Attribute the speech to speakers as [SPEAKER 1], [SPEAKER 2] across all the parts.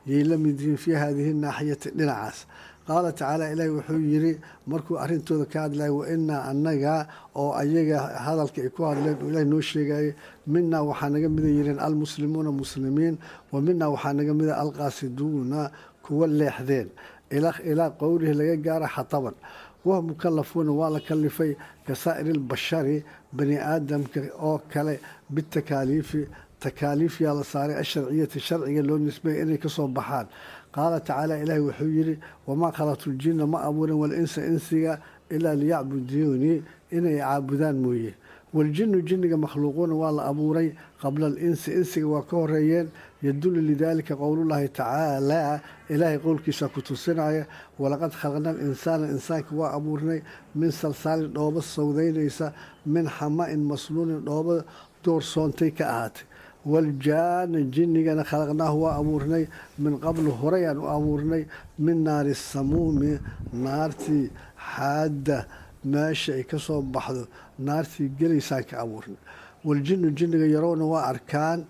[SPEAKER 1] Yay la mid yihiin fii haadihi naaxiyati, dhinacaas. Qaala tacaala, Ilaahi wuxuu yiri markuu arrintooda ka hadlaya, wa inaa annaga oo ayaga hadalka ay ku hadleen uu Ilahi noo sheegayay, minaa waxaa naga mida yireen almuslimuuna, muslimiin, wa minaa waxaa naga mida alqaasiduuna, kuwa leexdeen, ilaa qowlihi laga gaara xataban. Wahum mukalafuuna, waa la kalifay, ka saa'iri lbashari, bani aadamka oo kale, bitakaaliifi, takaaliif yaa la saaray, asharciyati, sharciga loo nisbeeyay inay kasoo baxaan. Qaala tacaala, Ilaahi wuxuu yidhi, wamaa khalaqtu ljinna, ma abuurin, walinsa, insiga, ilaa liyacbuduunii, inay caabudaan mooye. Waljinu, jinniga, makhluuquuna, waa la abuuray, qabla alinsi, insiga waa ka horeeyeen. Yadulu lidalika qowlullahi tacaala, Ilaahay qowlkiisa ku tusinaya, walaqad khalaqna alinsaana, insaanka waa abuurnay, min salsaalin, dhoobo sawdaynaysa, min xama-in masnuunin, dhoobo doorsoontay ka ahaatay. Waljaana, jinnigana, khalaqnaahu, waa abuurnay, min qablu, horeyaan u abuurnay, min naari samuumi, naartii xaadda meesha ay ka soo baxdo, naartii gelaysaan ka abuurnay. Waljinu, jinniga, yarowna, waa arkaan,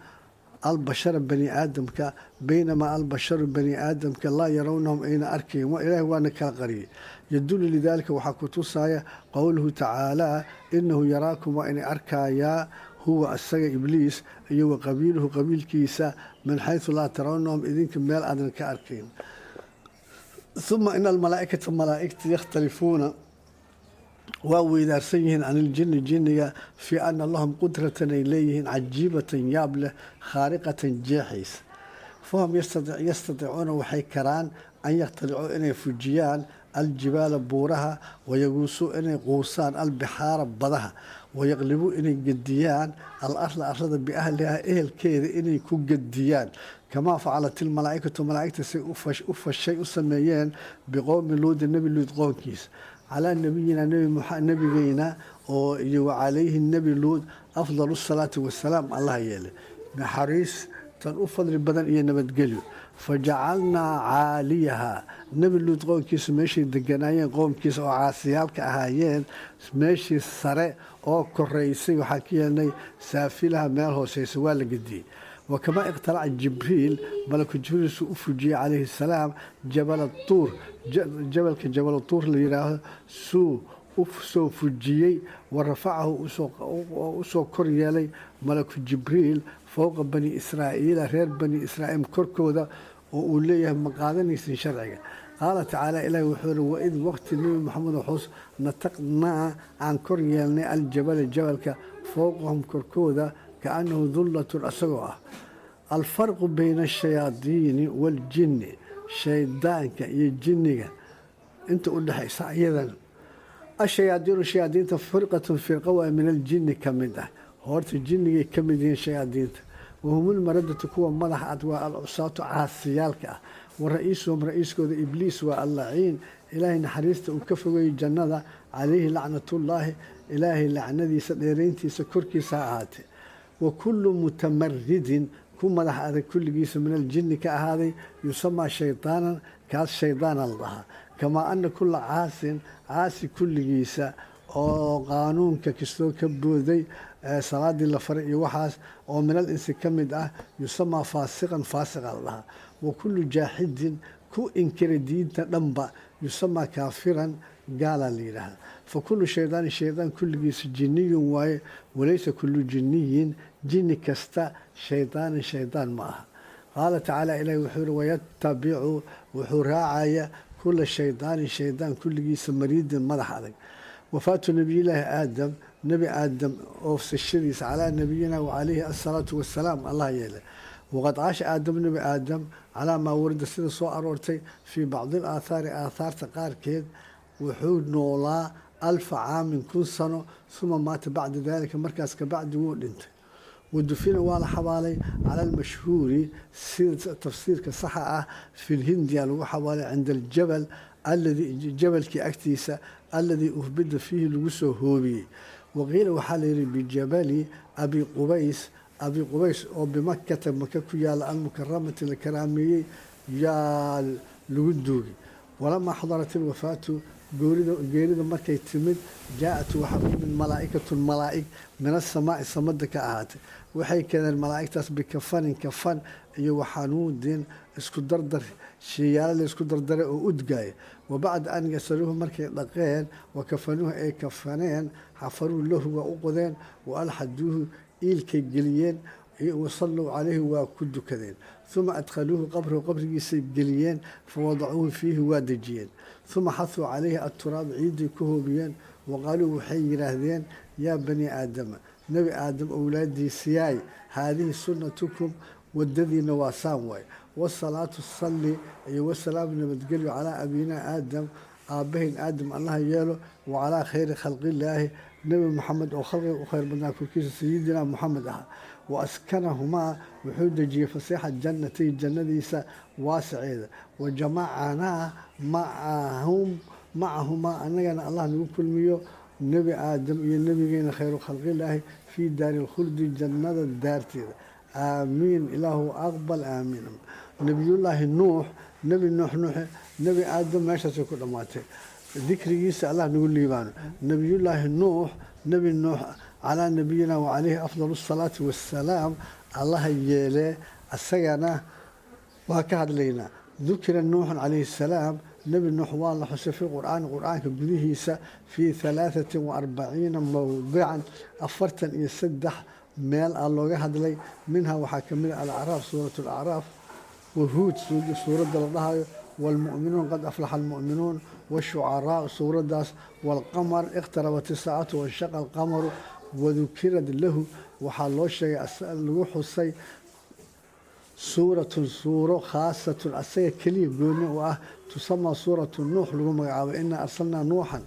[SPEAKER 1] albashara, bani aadamka, baynamaa albasharu, bani aadamka, laa yarownahum, ayna arkayn. Ilaahi waana kala qariyay. Yadulu lidaalika, waxaa ku tusaya, qowluhu tacaalaa, inahu yaraakum, waa inay arkayaa, huwa asaga Ibliis iyo wa qabiiluhu, qabiilkiisa, min xaysu laa tarawnahum, idinka meel aadan ka arkayn. Uma ina almalaaikata, malaaigta, yakhtalifuuna, waa weydaarsan yihiin, can iljini, jinniga, fii ana lahum qudratan, ay leeyihiin, cajiibatan, yaab leh, khaariqatan, jeexaysa. Fahum yastadiicuuna, waxay karaan, an yakhtalicuu, inay fujiyaan, aljibaala, buuraha, wayaguusuu, inay quusaan, albixaara, badaha, wayaqlibuu, inay gediyaan, alarda, arlada, biahliha, ehelkeeda inay ku gediyaan, kamaa facalat ilmalaa'ikatu, malaa'igta say u fashay, u sameeyeen, biqowmi Luudi, Nebi Luud qoonkiisa, calaa nabiyina, nebigeyna oo iyo wacalayhi, Nebi Luud, afdal salaati wasalaam, Allah yeelay naxariis tan u fadli badan iyo nabadgelyo. Fajacalnaa caaliyaha, Nebi Luud qoonkiisa meeshay deganaayeen, qoomkiisa oo caasiyaalka ahaayeen, meeshii sare oo koraysay waxaan ka yeelnay saafilaha, meel hooseysa, waa la gediyey. Wakamaa iqtalaca Jibriil, malaku Jibriil suu u fujiyey, calayhi salaam, jabala tuur, jabalka Jabala Tuur la yidhaahdo suu u soo fujiyey, wa rafacahu, usoo kor yeelay malaku Jibriil, fowqa Bani Israa'iila, reer Bani Israa'iil korkooda, oo uu leeyahay, ma qaadanaysin sharciga? Qaala tacaala, Ilaahi wuxuu yihi, waid waqti, Nebi Maxamed xus, nataqnaa, aan kor yeelnay, aljabala, jabalka, fowqahum, korkooda, kaannahu dullatun, asagoo ah. Alfarqu bayna ashayaadiini waaljinni, shaydaanka iyo jinniga inta u dhexaysa iyadan. Ashayaadiinu, shayaadiinta, firqatun, firqa waa, min aljinni ka mid ah. Horta jinnigay ka mid yihiin shayaadiinta. Wahumulmaradatu, kuwa madaxa ad, waa alcusaatu, caasiyaalka ah. Wa ra-iisuhum, ra-iiskooda, Ibliis waa allaciin, Ilaahay naxariista uu ka fogeeyey jannada, calayhi lacnatullaahi, Ilaahay lacnadiisa dheerayntiisa korkiisa ha ahaatee. Wa kullu mutamaridin, ku madax adag kulligiisa, min aljinni ka ahaaday, yusamaa shaydaanan, kaas shaydaana la dhahaa. Kamaa ana kulla caasin, caasi kulligiisa oo qaanuunka kastoo ka booday, salaadii la faray iyo waxaas, oo min al insi ka mid ah, yusamaa faasiqan, faasiqa la dhahaa. Wa kullu jaaxidin, ku inkiray diinta dhanba, yusamaa kaafiran, gaalaa la yidhaahda. Fa kullu shaydaanin, shaydaan kulligiisa, jinniyun waaye, walaysa kullu jinniyin, jinni kasta, shaydaanin, shaydaan ma aha. Qaala tacaala, Ilahi wuxuu yihi, wayatabicu, wuxuu raacaya, kula shaydaanin, shaydaan kulligiisa, mariidin, madax adag. Wafaatu nabiyillaahi Aadam, Nebi Aadam oofsashadiisa, calaa nabiyina wacalayhi asalaatu wasalaam, Allah yeelay. Waqad caasha Aadam, Nebi Aadam, calaa maa warida, sida soo aroortay, fii bacdi al aathaari, aathaarta qaarkeed, wuxuu noolaa 1000 caamin, 1000 sano, uma maata bacda dalika, markaas kabacdi wuu dhintay. Wadufina, waa la xabaalay, cala almashhuuri, sida tafsiirka saxa ah, fi lhindiya lagu xabaalay, cinda aljabal alladii, jabalkii agtiisa, alladii uhbida fiihi, lagu soo hoobiyey. Waqiila, waxaa la yihi, bijabali Abi Qubays, Abi Qubays oo bimakata, Maka ku yaala, almukaramati, la karaameeyey, yaa lagu duugay. Walamaa xadarat ilwafaatu, Geerida markay timid, jaa-at waxaa u yimid malaa'ikatun malaa'ig min asamaa'i samada ka ahaatay. Waxay keeneen malaa'igtaas bikafanin kafan iyo waxanuudin isku dardar, sheeyaalo la isku dardaray oo udgaaya. Wa bacda an yasaluuhu markay dhaqeen, wa kafanuuhu ay kafaneen, xafaruu lahu waa u qodeen, wa alxaduuhu iilkay geliyeen, wasalluu calayhi waa ku dukadeen. Uma adkhaluuhu qabrahu qabrigiisay geliyeen, fawadacuuhu fiihi waa dejiyeen. Uma xasuu calayhi aturaab ciiday ku hoobiyeen. Waqaaluu waxay yidhaahdeen: yaa bani aadama, nebi Aadam owlaadiisiyaay, haadihi sunnatukum, wadadiina waa saan waay. Wasalaatu salli iyo wasalaamu nabadgelyo calaa abiina Aadam, aabbahayn Aadam Allaha yeelo, wa calaa khayri khalqillaahi, Nebi Moxamed oo khalqiga u khayr badnaa korkiisa, sayidina Moxamed ahaa. Wa askanahumaa wuxuu dejiyey fasiixa jannatay, jannadiisa waasaceeda. Wa jamacanaa macahum macahumaa, annagana Allah nagu kulmiyo Nebi Aadam iyo nebigeena khayru khalqillaahi fii daari lkhuldi, jannada daarteeda. Aamiin, Ilaahu aqbal, aamiin. Nebiyullaahi Nuux, Nebi Nuux, Nuuxe Nebi Aadam meeshaasay ku dhammaatay. Dikrigiisa Allah nagu liibaano. Nebiyullaahi Nuux, Nebi Nuux, calaa nabiyina wacalayhi afdal asalaati wassalaam Allaha yeelee, asagana waa ka hadlaynaa. Dukira Nuuxun calayhi salaam, Nebi Nuux waa la xusay fi qur'aani, qur'aanka gudihiisa, fii 43 mowdican, 43 meel ah looga hadlay. Minhaa waxaa ka mid a Alacraaf, suurat Alacraaf, Wahuud suuradda la dhahayo, waalmu'minuun, qad aflaxa almu'minuun, washucaraa suuraddaas, waalqamar, iqtarabat isaacatu wanshaqa alqamaru. Wadukirad lahu waxaa loo sheegay, lagu xusay suuratun suuro khaasatun asaga keliya gooni u ah, tusamaa suuratu Nuux lagu magacaabo, inaa arsalnaa Nuuxan.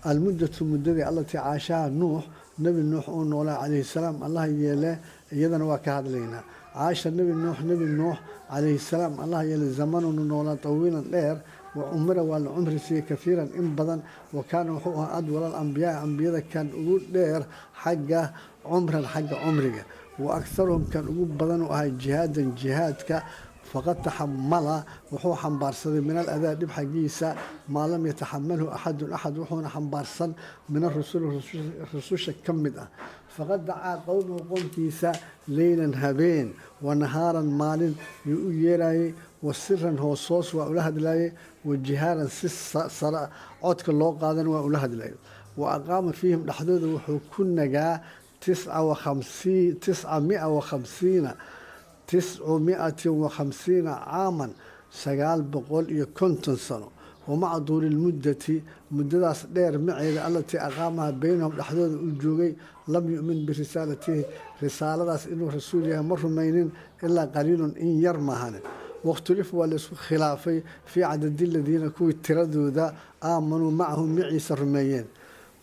[SPEAKER 1] Almuddatu muddadii allatii caashaha Nuux, Nebi Nuux uu noolaa calayhi salaam Allah yeelee, iyadana waa ka hadlaynaa. Caasha Nebi Nuux, Nebi Nuux calayhi salaam Allah yeele, zamanunu noolaa tawiilan dheer, wa cumira waa la cumri siiyey, kahiiran in badan. Wa kaana wuxuu ahaa adwala alambiyaa, ambiyada kan ugu dheer xagga cumran, xagga cumriga, wa akharuhum kan ugu badan u ahay jihaadan, jihaadka. Faqad taxamala wuxuu xambaarsaday min aladaa dhib xaggiisa maa lam yataxamalhu axadun axad wuxuuna xambaarsan min arusuli rususha ka mid ah. Faqad dacaa qowmahu qowmkiisa leylan habeen wa nahaaran maalin yuu u yeerayey, wa siran hoos hoos waa ula hadlaayey, wa jihaaran si sara codka loo qaadan waa ula hadlayay. Wa aqaama fiihim dhexdooda wuxuu ku nagaa 950, 950 caaman, 950 sano. Wamaca duuli lmuddati muddadaas dheer maceeda allatii aqaamaha baynahum dhexdooda uu joogay, lam yu'min birisaalatihi, risaaladaas inuu rasuul yahay ma rumaynin ilaa qaliilun in yar maahane. Wakhtulifa waa laysku khilaafay fii cadadi ladiina kuwii tiradooda aamanuu macahu maciisa rumeeyeen.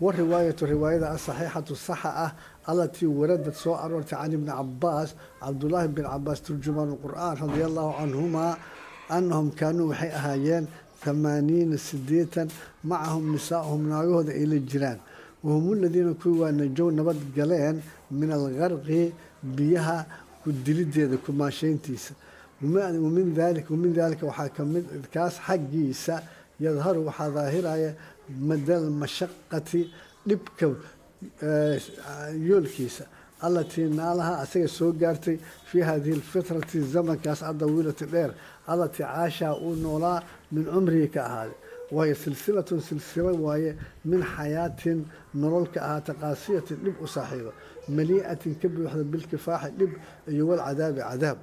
[SPEAKER 1] Wariwaayatu riwaayada asaxiixatu saxa ah allatii waradad soo aroortay can Ibni Cabaas, Cabdullaahi bin Cabaas turjumaan qur'aan, radia allahu canhumaa, annahum kaanuu waxay ahaayeen 80, 80, macahum nisaa'uhum naagahooda ay la jiraan. Wahum aladiina kuwii waa najow nabad galeen min algarqi biyaha ku dilideeda kumaashayntiisa. Wamin daalika waxaa kamid kaas xaggiisa yadharu waxaa daahiraya madal mashaqati dhibka yoolkiisa allatii naalaha asaga soo gaartay fii hadihi alfitrati zamankaas adawiilati dheer allatii caashaha uu noolaa min cumrihi ka ahaaday. Waayo silsilatun silsilo waaye min xayaatin nolol ka ahaata qaasiyatin dhib u saaxiiba, malii'atin ka buuxda bilkifaaxi dhib iyo walcadaabi cadaab,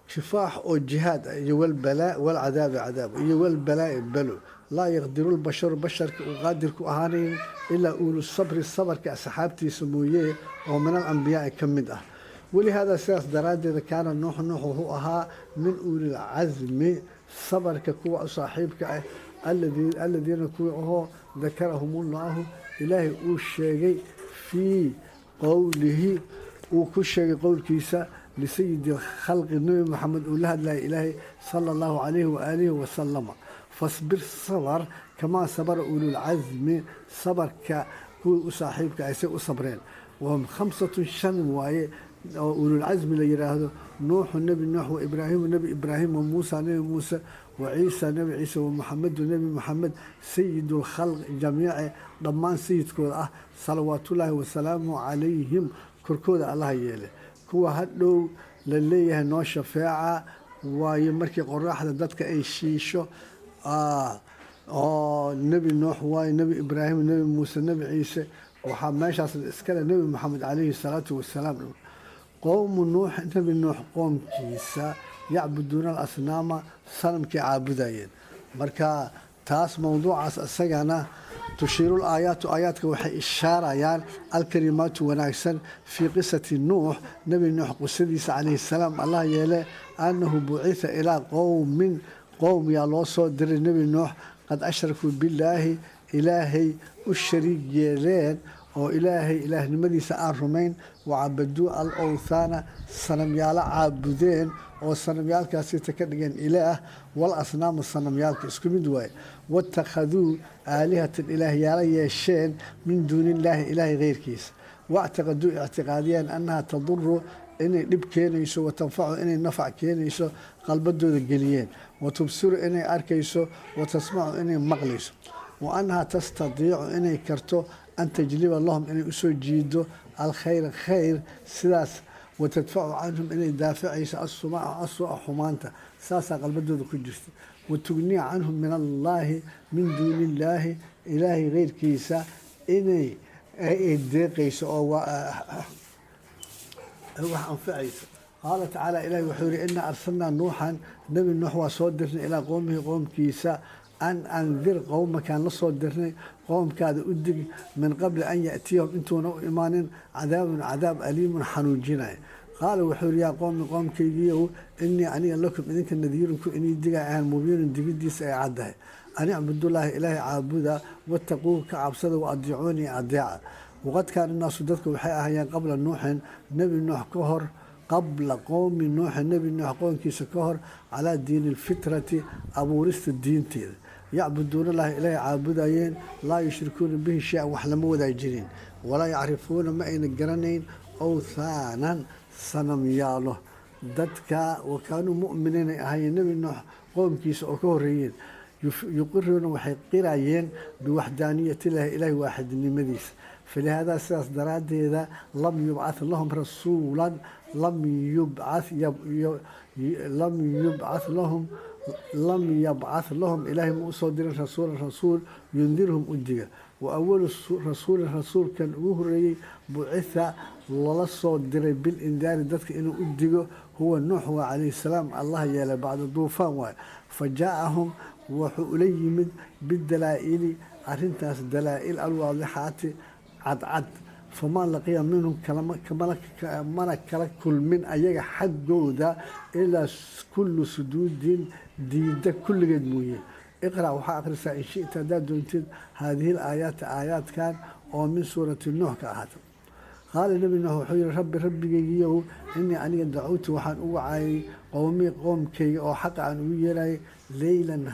[SPEAKER 1] kifaax oo jihaad ah iyo walbalaa walcadaabi cadaab iyo walbalaa'i balo. Laa yaqdiru lbasharu basharka uu qaadir ku ahaanayn ilaa uulu sabri sabarka asxaabtiisa mooye oo min alambiyaai ka mid ah. Walihaada sidaas daraaddeeda kaana Nuux, Nuux wuxuu ahaa min uulilcasmi sabarka kuwa u saaxiibka ah, aladiina kuwii ahoo dakarahum ullaahu Ilaahay uu sheegay fii qowlihi, uu ku sheegay qowlkiisa lisayidi khalqi, Nebi Maxamed uu la hadlayay Ilaahay, sala allahu calayhi waaalihi wasalama: fasbir sabar kamaa sabara ululcasmi, sabarka kuwii u saaxiibka ay say u sabreen. Wahum khamsatun shan waaye oo ululcasmi la yidhaahdo: Nuuxu nebi Nuux, wa Ibraahimu nebi Ibraahim, wa Muusa nebi Muuse, wa Ciisa nebi Ciise, wa Muxamedu nebi Muxamed, sayidu lkhalq jamiice, dhammaan sayidkooda ah, salawaatullaahi wasalaamu calayhim, korkooda Allaha yeele. Kuwa hadhow la leeyahay noo shafeeca waayo markii qoraxda dadka ay shiisho, oo nebi Nuux waayo, nebi Ibraahim, nebi Muuse, nebi Ciise, waxaa meeshaas iskale nebi Maxamed calayhi salaatu wasalaam. Qowmu Nuux, nebi Nuux qoomkiisa, yacbuduuna alasnaama, sanamkay caabudayeen. Marka taas mowduucaas isagana tushiirul aayaatu, aayaadka waxay ishaarayaan, alkalimaatu wanaagsan, fii qisati Nuux, nebi Nuux qisadiisa calayhi salaam Allah yeele, annahu bucitha ilaa qowmin, qowm yaa loo soo diray nebi Nuux, qad ashrakuu billaahi, Ilaahay u shariig yeeleen oo Ilaahay ilaahnimadiisa aan rumayn, wacabaduu al awthaana, sanamyaalo caabudeen oo sanamyaalkaasita ka dhigeen ilaah, wal asnaama, sanamyaalka isku mid waaye, watakhaduu aalihatan, ilaahyaalo yeesheen, min duuni illaahi, ilaahay keyrkiisa, wactaqaduu ictiqaadiyeen, annaha taduru, inay dhib keenayso, watanfacu, inay nafac keenayso qalbadooda geliyeen, watubsiru, inay arkayso, watasmacu, inay maqlayso, wa annahaa tastadiicu, inay karto, an tajliba lahum, inay usoo jiido, alkhayra, khayr sidaas, watadfacu canhum, inay daaficayso, asua, xumaanta, saasaa qalbadooda ku jirta, watugniya canhum min allaahi, min duuni illaahi, ilaahay keyrkiisa inay ay deeqayso oo wax anfacayso. Qaala tacaala, ilahi wuxuu yihi: inaa arsalnaa Nuuxan, nebi Nuux waa soo dirnay, ilaa qowmihi, qoomkiisa, an andir qowmakaan la soo dirnay, qoomkaada u dig, min qabli an ya'tiyahum, intuuna u imaanin, cadaabun, cadaab, aliimun, xanuujinaya. Qaala wuxuu yihi: yaa qowmi, qoomkaygiiyow, inii aniga, lakum, idinka, nadiirun, ku inii diga ahaan, mubiinun, digidiisa ay caddahay, an icbudullaahi, Ilaahay caabuda, wattaquuhu, ka cabsada, wa adiicuunii, adeeca. Waqad kaana naasu, dadka waxay ahaayeen, qabla Nuuxin, nebi Nuux ka hor, qabla qowmi Nuuxin, nebi Nuux qoomkiisa ka hor, calaa diini alfitrati, abuurista diinteeda, yacbuduuna llahi, ilaahay caabudayeen, laa yushrikuuna bihi shay-an, wax lama wadaajinin, walaa yacrifuuna, ma ayna garanayn, awthaanan, sanamyaalo dadka, wa kaanuu mu'miniin ay ahaayeen nebi Nuux qoomkiisa oo ka horreeyeen, yuqiruuna, waxay qirayeen, biwaxdaaniyatillahi, ilaahi waaxidnimadiisa. Falihaadaa, sidaas daraaddeeda, lam yubcath lahum rasuulan, lam yubcath lam yubcath lahum lam yabcath lahum, ilaahay ma usoo dirin, rasuulan, rasuul, yundirhum, u diga. Wa awalu rasuulin, rasuulkan ugu horeeyey, bucitha, lala soo diray, bilindaari, dadka inuu u digo, huwa Nuux waa calayhi salaam Allah yeelay, bacda duufaan waay. Fa jaa-ahum, wuxuu ula yimid, bidalaa'ili, arrintaas dalaa'il, alwaadixaati, cadcad. Famaa laqiya minhum, mana kala kulmin ayaga xaggooda, ilaa kullu suduudin, diida kulligeed mooye. Iqra', waxaa akhrisaa, in shita, haddaad doontid, haadihi alaayaati, aayaadkan oo min suurati Nuux ka ahaata. Qaala nebi Nuux wuxuu yihi: rabbi, rabbigaygiyow, inii aniga, dacawtu, waxaan u wacayay, qowmii, qoomkayga oo xaqa aan ugu yeerayay, leylan,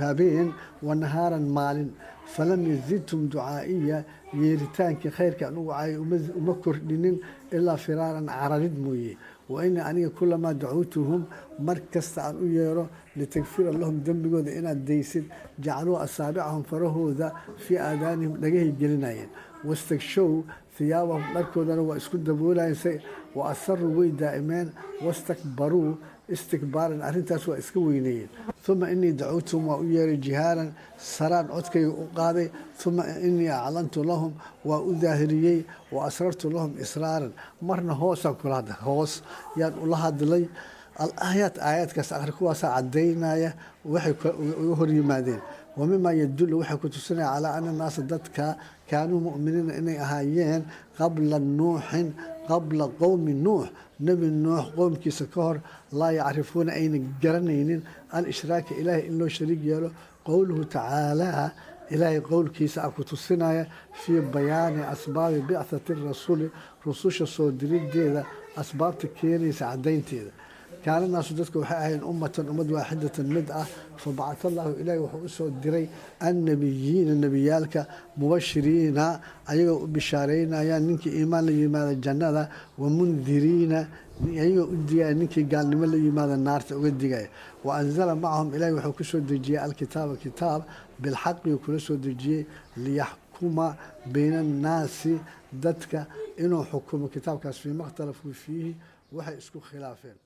[SPEAKER 1] habeen, wa nahaaran, maalin, falam yazidtum ducaa'iya, yeeritaankii khayrka aan u wacayay uma kordhinin, ilaa firaaran, cararid mooye. Wa inii aniga, kulamaa dacawtuhum, mar kasta aan u yeero, litakfira lahum, dembigooda inaad daysid, jacaluu asaabicahum, farahooda, fii aadaanihim, dhagahay gelinayeen, wastagshow hiyaabahum, dharkoodana waa isku daboolayeen, wa asaruu, way daa'imeen, wastakbaruu istikbaaran, arrintaas waa iska weyneeyeen. Uma inii dacawtuhum, waa u yeeray, jihaaran, saraan codkayga u qaaday, uma inii aclantu lahum, waa u daahiriyey, wa asrartu lahum israaran, marna hoosaan kula hadlay, hoos yaan ula hadlay. Alaayaat, aayaadkaas akhri, kuwaasaa caddaynaya waxay uga hor yimaadeen. Wa mimaa yadullu, waxay ku tusinaya, calaa ana naasa, dadka, kaanuu mu'miniina, inay ahaayeen, qabla Nuuxin, qabla qowmi Nuux, nebi Nuux qoomkiisa ka hor, laa yacrifuuna, ayna garanaynin, alishraaka, ilaahay in loo shariig yeelo. Qowluhu tacaalaa, ilaahay qowlkiisa a ku tusinaya, fii bayaani asbaabi bicthati rasuuli, rususha soo dirideeda asbaabta keenaysa caddaynteeda: kaana naasu, dadku waxay ahayn, ummatan, ummad, waaxidatan, mid ah. Fabacata allahu, ilaahi wuxuu usoo diray, annabiyiina, nebiyaalka, mubashiriina, ayagoo u bishaaraynayaan ninkii iimaan la yimaada jannada, wa mundiriina, Ayagoo u digaya ninkii gaalnimo la yimaada naarta uga digaya. Wa anzala macahum, ilaahay wuxuu ku soo dejiyey alkitaaba, kitaab, bilxaqi kula soo dejiyey, liyaxkuma bayna annaasi, dadka inuu xukumo kitaabkaas, fiima اkhtalafuu fiihi, waxay isku khilaafeen.